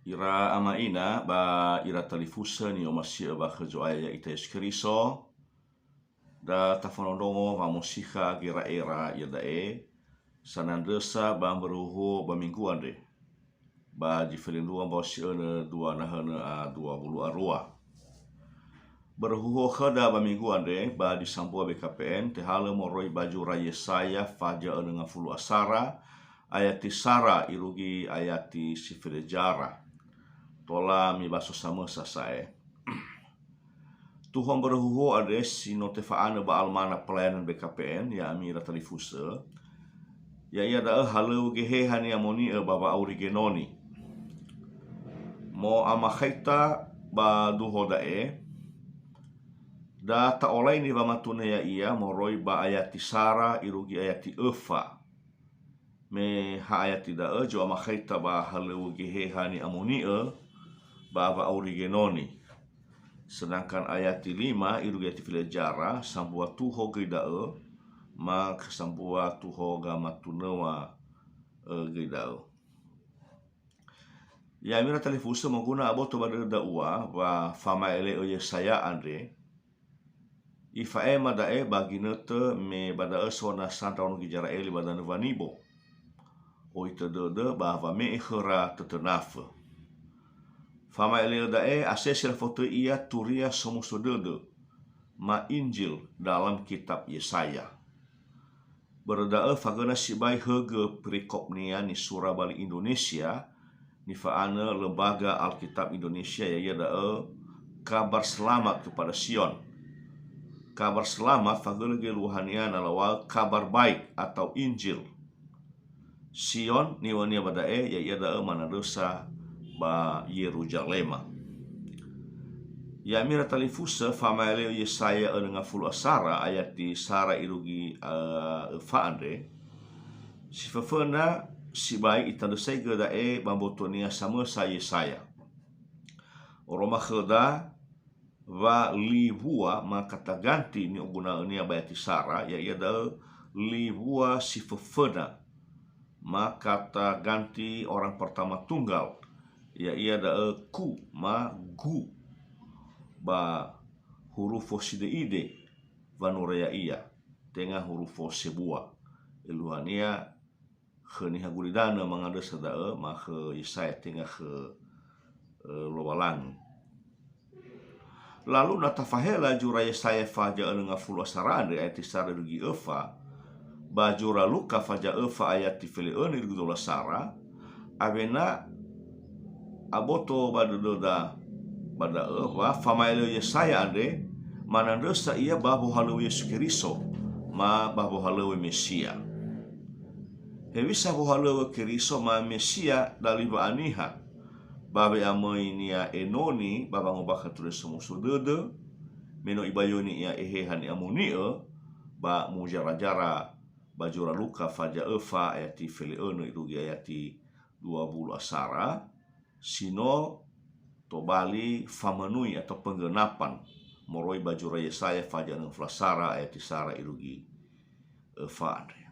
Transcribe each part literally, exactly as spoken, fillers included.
Ira ama ina ba ira talifusö ni'omasi'ö ba khö Zo'aya ya'ita Yesu Keriso, da tafanondrongo wamosikha gera'era iada'e, sanandrösa ba mbörö huhuo ba minggu andre, ba zi felendrua mbao si'önö dua nahönö a dua wulu a rua. Börö huhuo khöda ba minggu andre, ba zi sambua B K P N, tehalö moroi ba zura Yesaya faza önö ngafulu a sara, ayati sara irugi ayati si felezara. Tola mibaso samösa sa'ae. Tuho mbörö huhuo andre si no tefa'anö ba almana pelayanan B K P N, ya'ami ira talifusö, ya'ia da'ö halöŵö Geheha ni'amoni'ö ba wa'auri genoni. Mo'amakhaita ba duho da'e, da ta'olaini wamatunö ya'ia moroi ba ayati sara irugi ayati öfa. Me ha ayati da'ö zo'amakhaita ba halöŵö Geheha ni'amoni'ö ba wa'auri genoni. Sedangkan ayati lima irugi ayati felezara, sambua tuho göi da'ö, ma sambua tuho gamatunöŵa, ö, göi da'ö. Ya'ami ira talifusö, moguna aboto ba dödö da'ua wa fama'ele'ö Yesaya andre, ifa'ema da'e ba ginötö me ba da'ö so nasa ndraono Gizera'eli ba danö Wanibo. Oitö dödö ba wame'e khöra tötönafö. Fama'ele'ö da'e asese lafotöi ia turia somuso dödö, ma Injil dalam kitab Yesaya. Börö da'ö fagöna sibai högö perikopnia nisura ba li Indonesia, nifa'anö Lembaga Alkitab Indonesia, ya'ia da'ö Kabar Selamat kepada Sion. Kabar Selamat fagölö geluahania na lawa'ö Kabar Baik atau Injil. Sion, niŵa'önia ba da'e, ya'ia da'ö manandrösa ba Yeruzalema. Ya'ami ira talifusö, fama'ele'ö Yesaya önö ngafulu a sara ayati sara irugi, eh, öfa andre, si föföna sibai itandrösaigö da'e ba mbotonia samösa Yesaya. Oroma khöda, wa liŵua ma kata ganti ni'oguna'önia ba ayati sara, ya'ia da'ö liŵua si föföna, ma kata ganti orang pertama tunggal, ya'ia da'ö ku ma gu, ba hurufo side'ide wanura ya'ia, tenga hurufo sebua. Eluahania khö niha gulidanö mangandrösa da'ö, ma khö Yesaya tenga khö, ö, Lowalangi. Lalu na tafahela zura Yesaya faza önö ngafulu a sara andre ayati sara irugi öfa, ba zura Luka faza öfa ayati fele'önö irugi dua wulu a sara, awena aboto ba dödöda ba da'ö wa fama'ele'ö Yesaya andre manandrösa ia ba wohalöŵö Yesu Keriso, ma ba wohalöŵö Mesia. Hewisa wohalöŵö Keriso ma Mesia dali wa'aniha, ba we'amöinia enoni ba wangombakha turia somuso dödö, me no ibayoini ia Eheha ni'amoni'ö ba muzarazara ba zura Luka faza öfa ayati fele'önö irugi ayati dua wulu a sara, si no tobali famönui atau penggenapan moroi ba zura Yesaya faza önö ngafulu a sara ayati sara irugi öfa andre.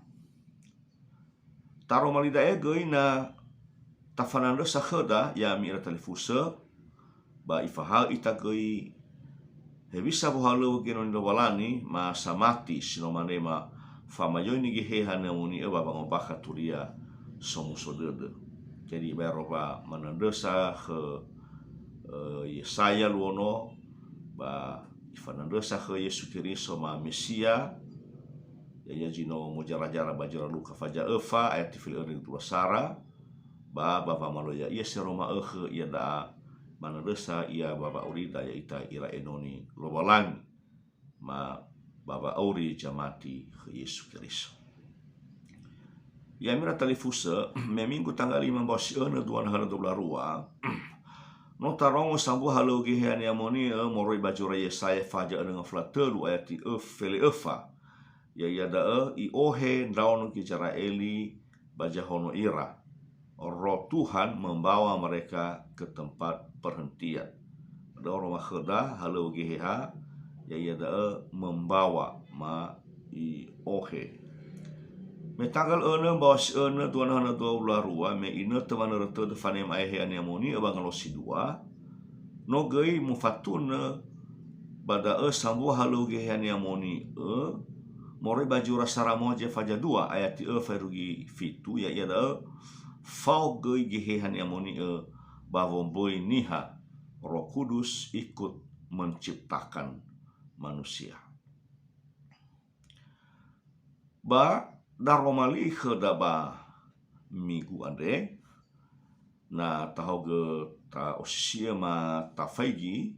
Taroma li da'e göi na tafanandrösa khöda, ya'ami ira talifusö, ba ifahaö ita göi hewisa wohalöŵö genoni Lowalangi, ma samati si no mane ma famayoini Geheha ni'amoni'ö ba wangombakha turia somuso dödö. Jadi, baero wa manandrösa khö, ö, Yesaya luo no, ba ifanandrösa khö Yesu Keriso ma Mesia, ya'ia zi no muzarazara ba zura Luka faza öfa ayati fele'önö dua wulu a sara, ba, ba wamaloi ya'ia si aroma ökhö ia da'a manandrösa ia ba wa'aurida ya'ita ira enoni Lowalangi, ma ba wa'auri zamati khö Yesu Keriso. Ya'ami ira talifusö, me minggu tanggal lima mbao si'önö dua nahönö dua wulu a rua, no tarongo sambua halöŵö Geheha ni'amoni'ö moroi ba zura Yesaya faza önö ngafulu a tölu ayati öf-, fele'öfa, ya'ia da'ö i'ohe ndraono Gizera'eli ba zahono ira. Roh Tuhan membawa mereka ke tempat perhentian. Da'ö oroma khöda halöŵö Geheha, ya'ia da'ö membawa, ma i'ohe. Me tanggal önö mbaŵa si önö dua nöhö na dua wulu a rua, me inötö wanörö tödö fanema Eheha Ni'amoni'ö ba ngalosi dua, no göi mufatunö ba da'ö sambua halöŵö Geheha Ni'amoni'ö, moroi ba zura Sara Moze faza dua ayati öfa irugi fitu, ya'ia da'ö, fao göi Geheha Ni'amoni'ö ba womböi niha, Roh Kudus ikut menciptakan manusia. Ba daroma li khöda ba migu andre, na tahaogö ta'osisi'ö ma tafaigi,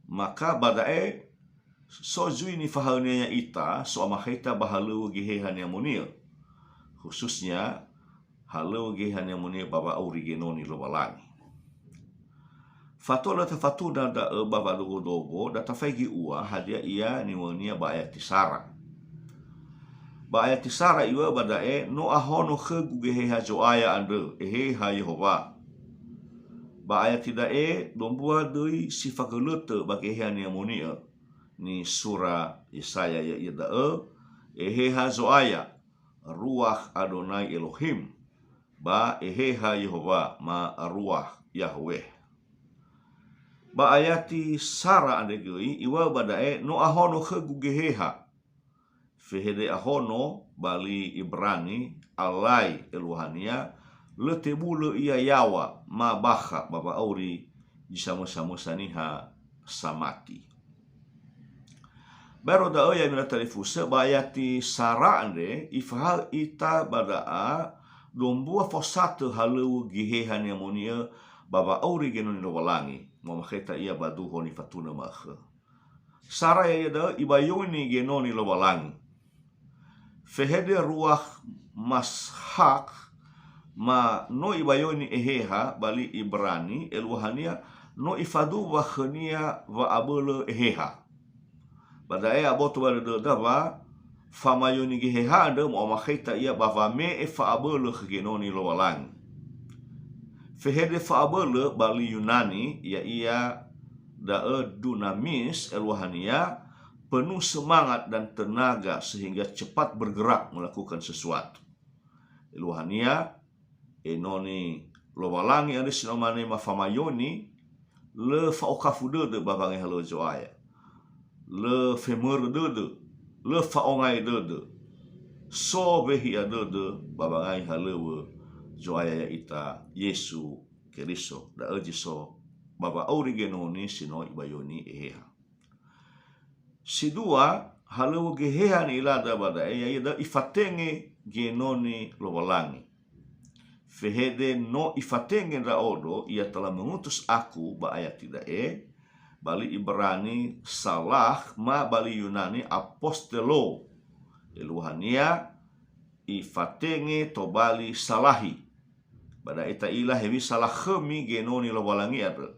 maka ba da'e so zui nifahaönia ya'ita, so amakhaita ba halöŵö Geheha Ni'amoni'ö, khususnya halöŵö Geheha Ni'amoni'ö ba wa'auri genoni Lowalangi. Fatua lö tafatuna da'ö ba wadogodogo, da tafaigi ua hadia ia niŵa'önia ba ayati sara. Ba ayati sara iŵa'ö ba da'e, "No ahono khögu Geheha Zo'aya andrö, Eheha Yehowa." Ba ayati da'e, dombua döi si fagölötö ba Geheha Ni'amoni'ö, nisura Yesaya, ya'ia da'ö, "Eheha Zo'aya, Ruach Adonai Elohim," ba "Eheha Yehowa," ma "Ruach Yahweh." Ba ayati sara andre göi iŵa'ö ba da'e, "No ahono khögu Geheha." Fehede ahono ba li Ibrani, alai, eluahania, lö tebulö ia yaŵa ma bakha ba wa'auri zi samösa-mösa niha samati. Baero da'ö, ya'ami ira talifusö, ba ayati sara andre, ifahaö ita ba da'a, dombua fosatö halöŵö Geheha Ni'amoni'ö ba wa'auri genoni Lowalangi, mu'amakheta ia ba duho nifatunö ma'ökhö. Sara ya'ia da'ö ibayoini genoni Lowalangi. Fehede Ruach Mashakh, ma no ibayoini Eheha ba li Ibrani, eluahania no ifaduwa khönia wa'abölö Eheha. Ba da'e aboto ba dödöda wa famayoini Geheha andrö mu'amakhaita ia ba wame'e fa'abölö khö genoni Lowalangi. Fehede fa'abölö ba li Yunani, ya'ia da'ö dunamis, eluahania penuh semangat dan tenaga sehingga cepat bergerak melakukan sesuatu. Eluahania, enoni Lowalangi andrö si no mane ma famayoini, lö fa'okafu dödö ba wangai halöŵö Zo'aya. Lö femörö dödö, lö fa'ongae dödö. So wehi'a dödö ba wangai halöŵö Zo'aya ya'ita Yesu Keriso. Da'ö zi so ba wa'auri genoni si no ibayoini Eheha. Si dua, halöŵö Geheha ni'ilada ba da'e, ya'ia da'ö ifatenge genoni Lowalangi. Fehede no ifatenge ndra'odo, ia telah mengutus aku, ba ayati da'e, ba li Ibrani salah, ma ba li Yunani apostelo. Eluahania, ifatenge tobali salahi. Ba da'e ta'ila hewisa lakhömi genoni Lowalangi andrö.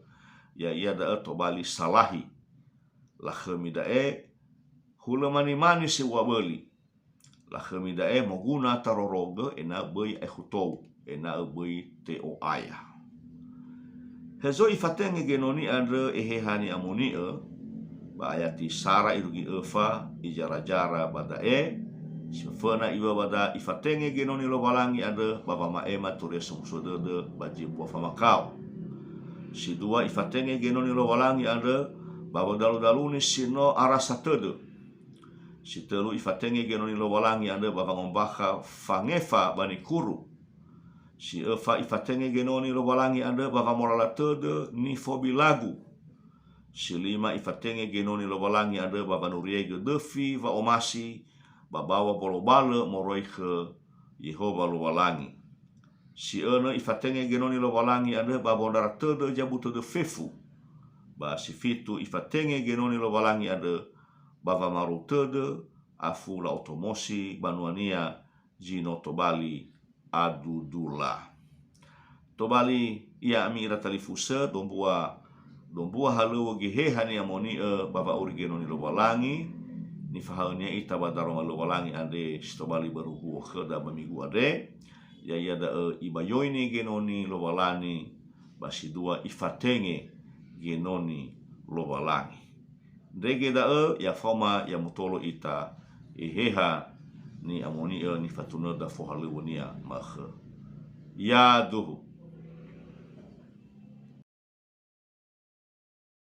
Ya'ia da'ö tobali salahi. Lakhömi da'e, hulö manimani si u'aböli. Lakhömi da'e moguna tarorogö ena'ö böi aekhu tou, ena'ö böi te'o'aya. Hezo ifatenge genoni andrö Eheha Ni'amoni'ö, ba ayati sara irugi öfa, izarazara ba da'e, si föföna iŵa'ö ba da'a ifatenge genoni Lowalangi andrö ba wama'ema turia somuso dödö ba zebua famakao. Si dua ifatenge genoni Lowalangi andrö ba wodaludaluni si no arasa tödö. Si tölu ifatenge genoni Lowalangi andrö ba wangombakha fangefa ba nikuru. Si öfa ifatenge genoni Lowalangi andrö ba wamolala tödö nifobilagu. Si lima ifatenge genoni Lowalangi andrö ba wanuriaigö döfi wa'omasi ba baŵa mbolobalö moroi khö Yehowa Lowalangi. Si önö ifatenge genoni Lowalangi andrö ba wondrara tödö zabu tödö fefu. Ba si fitu ifatenge genoni Lowalangi andrö ba wamarou tödö, afu la'otomosi banuania zi no tobali adudula. Tobali, ya'ami ira talifusö, dombua, dombua halöŵö Geheha Ni'amoni'ö ba wa'auri genoni Lowalangi, nifahaönia ita ba daroma Lowalangi andre si tobali baruhuo khöda ba migu andre, ya'ia da'ö ibayoini genoni Lowalangi, ba si dua ifatenge genoni Lowalangi. Ndrege da'ö, ya faoma ya mutolo ita, Eheha ni'amoni'ö nifatunöda fohalöŵönia ma'ökhö. Yaduhu.